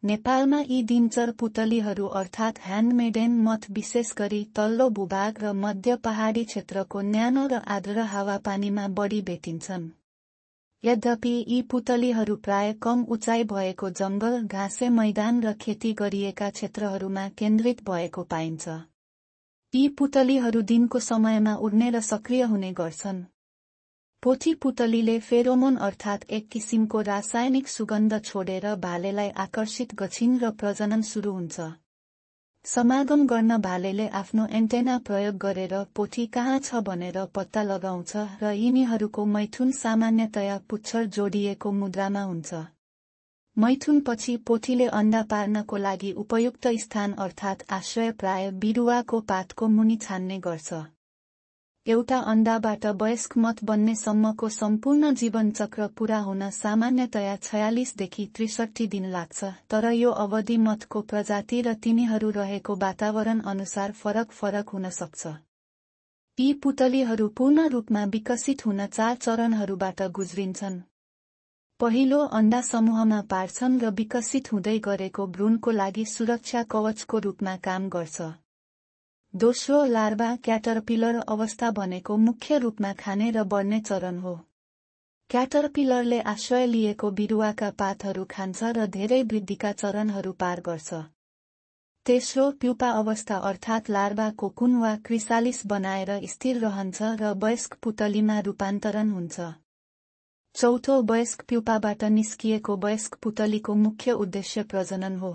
नेपालमा यी दिनचर पुतलीहरू अर्थात् ह्यान्डमेडेन मथ विशेष गरी तल्लो भूभाग र मध्य पहाडी क्षेत्रको न्यानो र आर्द्र हावापानीमा बढी भेटिन्छन्। यद्यपि यी पुतलीहरू प्राय कम उचाइ भएको जङ्गल, घाँसे मैदान र खेती गरिएका क्षेत्रहरूमा केन्द्रित भएको पाइन्छ। यी पुतलीहरू दिनको समयमा उड्ने र सक्रिय हुने गर्छन्। पोथी पुतलीले फेरोमोन अर्थात् एक किसिमको रासायनिक सुगन्ध छोडेर भालेलाई आकर्षित गर्छिन् र प्रजनन सुरु हुन्छ। समागम गर्न भालेले आफ्नो एन्टेना प्रयोग गरेर पोथी कहाँ छ भनेर पत्ता लगाउँछ र यिनीहरूको मैथुन सामान्यतया पुच्छर जोडिएको मुद्रामा हुन्छ। मैथुनपछि पोथीले अण्डा पार्नको लागि उपयुक्त स्थान अर्थात् आश्रय प्राय बिरुवाको पातको मुनि छान्ने गर्छ। एउटा अण्डाबाट वयस्क मथ बन्नेसम्मको सम्पूर्ण जीवनचक्र पूरा हुन सामान्यतया 46 देखि 63 दिन लाग्छ, तर यो अवधि मथको प्रजाति र तिनीहरू रहेको वातावरण अनुसार फरक हुन सक्छ। यी पुतलीहरू पूर्ण रूपमा विकसित हुन 4 चरणहरूबाट गुज्रिन्छन्। पहिलो, अण्डा समूहमा पार्छन् र विकसित हुँदै गरेको भ्रूणको लागि सुरक्षा कवचको रूपमा काम गर्छ। दोस्रो, लार्भा क्याटरपिलर अवस्था भनेको मुख्य रूपमा खाने र बढ्ने चरण हो। क्याटरपिलरले आश्रय लिएको बिरुवाका पातहरू खान्छ र धेरै वृद्धिका चरणहरू पार गर्छ। तेस्रो, प्युपा अवस्था अर्थात् लार्भा कोकुन वा क्रिसालिस बनाएर स्थिर रहन्छ र वयस्क पुतलीमा रूपान्तरण हुन्छ। चौथो, वयस्क प्युपाबाट निस्किएको वयस्क पुतलीको मुख्य उद्देश्य प्रजनन हो।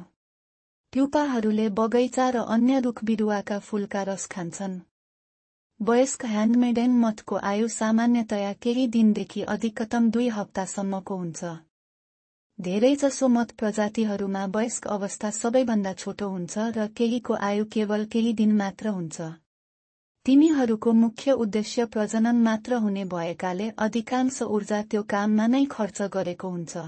प्युपाहरूले बगैँचा र अन्य रुख बिरुवाका फूलका रस खान्छन्। वयस्क ह्यान्डमेडेन मथको आयु सामान्यतया केही दिनदेखि अधिकतम 2 हप्तासम्मको हुन्छ। धेरैजसो मथ प्रजातिहरूमा वयस्क अवस्था सबैभन्दा छोटो हुन्छ र केहीको आयु केवल केही दिन मात्र हुन्छ। तिनीहरूको मुख्य उद्देश्य प्रजनन मात्र हुने भएकाले अधिकांश ऊर्जा त्यो काममा नै खर्च गरेको हुन्छ।